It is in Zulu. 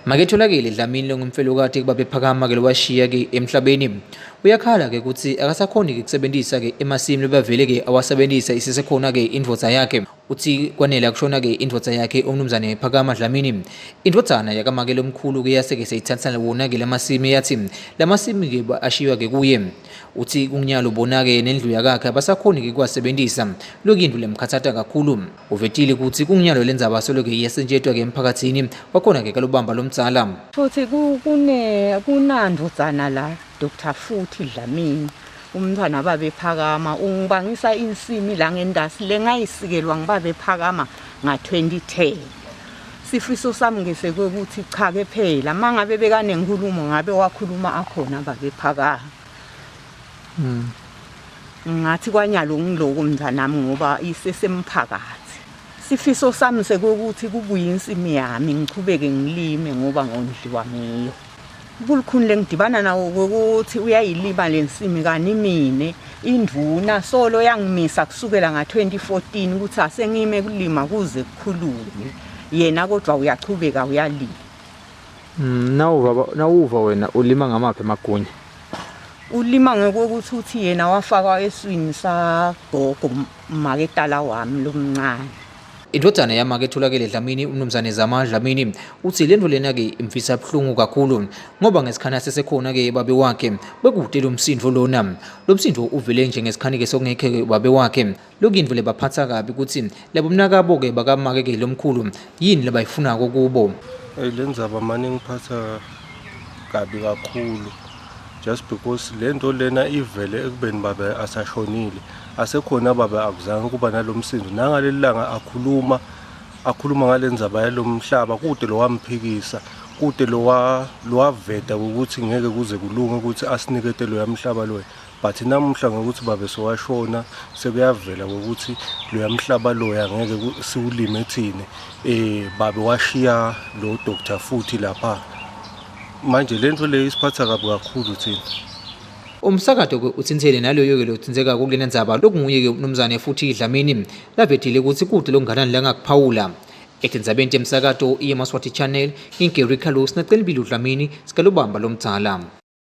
Maketholakele Dlamini longumfelokati kuba bephakama ke lowashiya ke emhlabeni. Uyakhala ke kutsi akasakhoni ke kusebentisa ke emasimi lobavele ke awasebentisa isesekhona ke indvodza yakhe. Utsi kwanele akushona ke indvodza yakhe umnumzane Phakama Dlamini. Indvodzana yakamake lomkhulu ke yase ke seyitsatsana wona ke lamasimi yathi lamasimi ke ashiywa ke kuye. Utsi kunginyalo bona ke nendlu yakakhe abasakhoni ke kuwasebentisa. Lokuyintfo lemkhatsata kakhulu. Uvetile kutsi kunginyalo lendzaba solo ke iyasetjentiswa ke emphakatsini wakhona ke kalubamba lomdzala. Futhi kune kunandvodzana la Dr Futhi Dlamini umntwana babe phakama ungibangisa insimi la ngendasi lengayisikelwa ngibabe phakama nga-2010. Sifiso sami ngesekuthi cha ke phela mangabe bekanenkulumo ngabe wakhuluma akhona babe phakama. Ngathi kwanyalo ngiloko mntwanami ngoba isesemphakathi. Sifiso sami sekuthi kubuye insimi yami ngichubeke ngilime ngoba ngondliwa ngiyo. Bulukhuni lengidibana nawo ukuthi uyayilima le nsimi kani mine indvuna solo yangimisa kusukela nga-2014 ukuthi asengime kulima kuze kukhulunywe yena, kodwa uyachubeka uyalima. Nawuva wena ulima ngamaphi emagunya? Ulima ngokuthi uthi yena wafakwa eswini sagogo maketala wami lomncane. Indvodzana yamake Tholakele Dlamini umnumzane Zama Dlamini utsi lentfo lena ke imfisa buhlungu kakhulu ngoba ngesikhani asesekhona ke babe wakhe bekude lo msindvo lona. Lo msindvo uvele nje ngesikhani ke sokungekho ke babe wakhe. Lokuyintfo lebaphatsa kabi kutsi labo mnakabo ke bakamake ke lomkhulu yini labayifunako kubo. Hey, le ndzaba mane ngiphatha kabi kakhulu just because le nto lena ivele ekubeni babe asashonile, asekhona babe akuzange kuba nalomsindo. Nangaleli langa akhuluma ngale ndzaba yalomhlaba, kude lowamphikisa, kude lowaveta ukuthi ngeke kuze kulunge ukuthi asinikete loya mhlaba loya. But namuhla ngokuthi babe sowashona sekuyavela ngokuthi loya mhlaba loya ngeke siwulime thine. Babe washiya lo Dr Futhi lapha. Manje lento le isiphatha kabi kakhulu thina. Umsakato ke utsintsele naloyo ke lotsintseka kulena ndzaba lokunguye ke umnumzane Futhi Dlamini lavetile kutsi kude lokunganani langakuphawula. Etindzabeni temsakato iyemaswati Channel, ngingeRicarlos Nacelibili Dlamini sikalubamba lomdzala.